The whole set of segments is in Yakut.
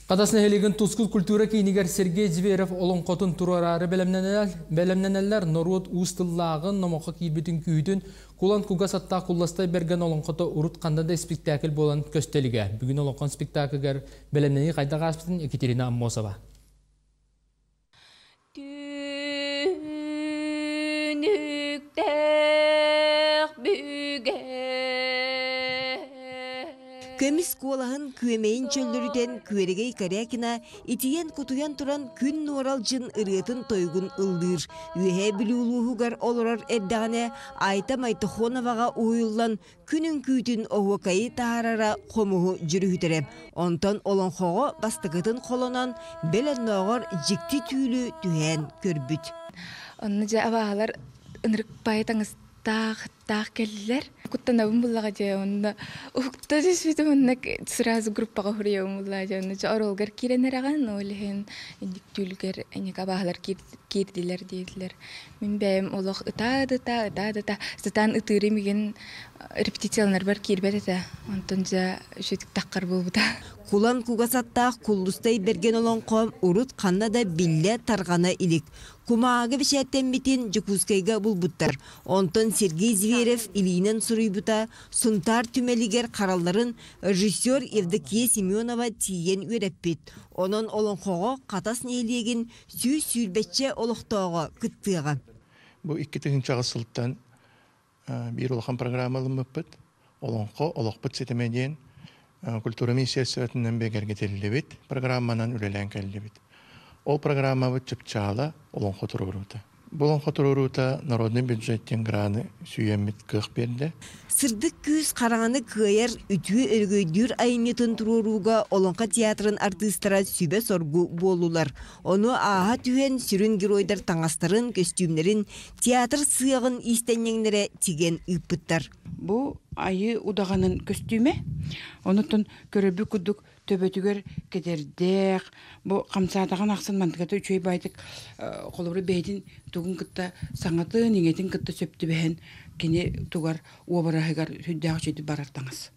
Хатас нэһилиэгин Тускул культура киинигэр Сергей Зверев олоҥхотун туруораары бэлэмнэнэллэр. Норуот уус тыллааҕын, номоххо киирбитин күүһүтүн, Кулан кугас аттаах Кулластай Бэргэн олоҥхото урут ханна да испиктээкил буолан көстө илигэ. Бүгүн олоҥхон спектаклыгар бэлэмнэнии хайдах ааспытын Екатерина Аммосова. Түүнүктээх бүгэ Көмүс куолаһын күөмэйин чөллөрүтэн Күөрэгэй Корякина итийэн-кутуйан туран күн нуоралдьын ырыатын-тойугун ыллыыр. Үөһээ Бүлүү улууһугар олорор эрдэҕинэ Айта Майтохоноваҕа уһуйуллан күн үҥкүүтүн оһуокайы таһаарара хомуһу дьүрүһүтэрэ. Онтон олоҥхоҕо бастакытын холонон, бэл оннооҕор дьикти түүлү түһээн көрбүт. Онно дьэ абааһылар ынырык баайы таҥастаах таах кэллилэр. Куттанабын буллаҕа дьэ онно уһукта түспүтүм онно сразу группаҕа суруйабын буллаҕа дьэ онно дьэ оруолгар киирэн эрэҕин ол иһин инник түүлгэр инник абааһылар киирдилэр диэтилэр. Мин бэйэм олох ытаа да ытаа, ытаа да ытаа. Сатаан ытыырым игин репетицияланарбар киирбэт этэ. Онтон дьэ үчүгдүк таххар буолбута. Кулан кугас аттаах Куллустай Бэргэн олоҥхо урут ханна да биллэ тарҕана илик. Кумааҕы бэчээттэммитин Дьокуускайга булбуттар. Онтон Сергей Зверев илиинэн суруйбута Сунтаар түмэлигэр харалларын режиссер Евдокия Семенова тиийэн үөрэппит. Онон олоҥхоҕо Хатас нэһилиэгин 120-чэ олохтооҕо кыттыаҕа. Бу 2000 сылтан биир улахан программа ылыммыппыт. Олоҥхо олохпут ситимэ диэн культура министерствотынан бигэргэтиллибит программанан үлэлээн кэллибит. Ол программабыт чыпчаала олоҥхо туруоруута. Бу олоҥхо туруоруута народный бюджет диэн граны сүүйэммит кыах биэрдэ. Сырдык күүс хараҥаны кыайар үтүө өрөгөйдүүр айымньытын туруорууга Олоҥхо театрын артыыстара сүбэ-соргу буоллулар. Ону ааһа түһэн сүрүн геройдар таҥастарын, көстүүмнэрин театр сыаҕын иистэнньэҥнэрэ тигэн ыыппыттар. Бу айыы удаҕанын көстүүмэ. Онутун көрөрбүт курдук төбөтүгэр кэтэрдээх, бу хамсаатаҕын ахсын мантыката үчүгэй баайдык холобура бэйэтин тугун кытта саҥатын, иҥэтин кытта сөп түбэһэн кини тугар уобараһыгар сүрдээх үчүгэйдик барар таҥас.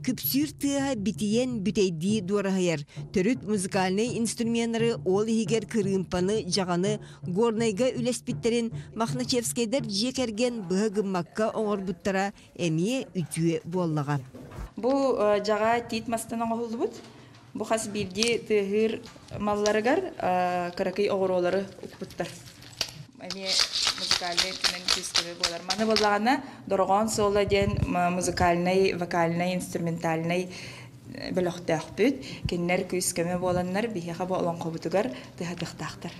Күпсүүр тыаһа битийэн бүтэйдии дуораһыйар. Төрүт музыкальнай инструменнары ол иһигэр кырыымпаны, дьаҕаны Горнайга үлэспиттэрин Мохначевскайдар дьиэ кэргэн быһа гыммакка оҥорбуттара эмиэ үтүө буоллаҕа. Бу дьаҕа тиит мастан оҥоһуллубут. Бу хас биирдии тыаһыыр малларыгар кыракый оҕуруолары укпуттар. Эмиэ музыкальнай өттүнэн күүстэбэ буолар. Маны буоллаҕына Дорҕоон суола диэн музыкальнай, вокальнай, инструментальнай бөлөхтөөхпүт. Кинилэр күүс-көмө буоланнар биһиэхэ бу олоҥхобутугар тыаһатыахтаахтар.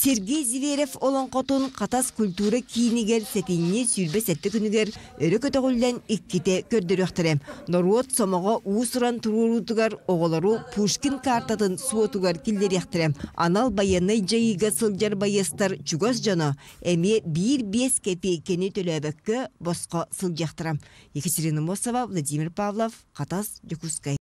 Сергей Зверев олоҥхотун Хатас культура киинигэр сэтинньи 27 күнүгэр өрө көтөҕүллэн иккитэ көрдөрүөхтэрэ. Норуот сомоҕо уус-уран туруоруутугар оҕолору Пушкин картатын суотугар киллэриэхтэрэ. Анал байыаннай дьайыыга сылдьар байыастар чугас дьоно эмиэ биир-биэс кэпиэйкэни төлөөбөккө босхо сылдьыахтара. Екатерина Мосова, Владимир Павлов, Хатас, Дьокуускай.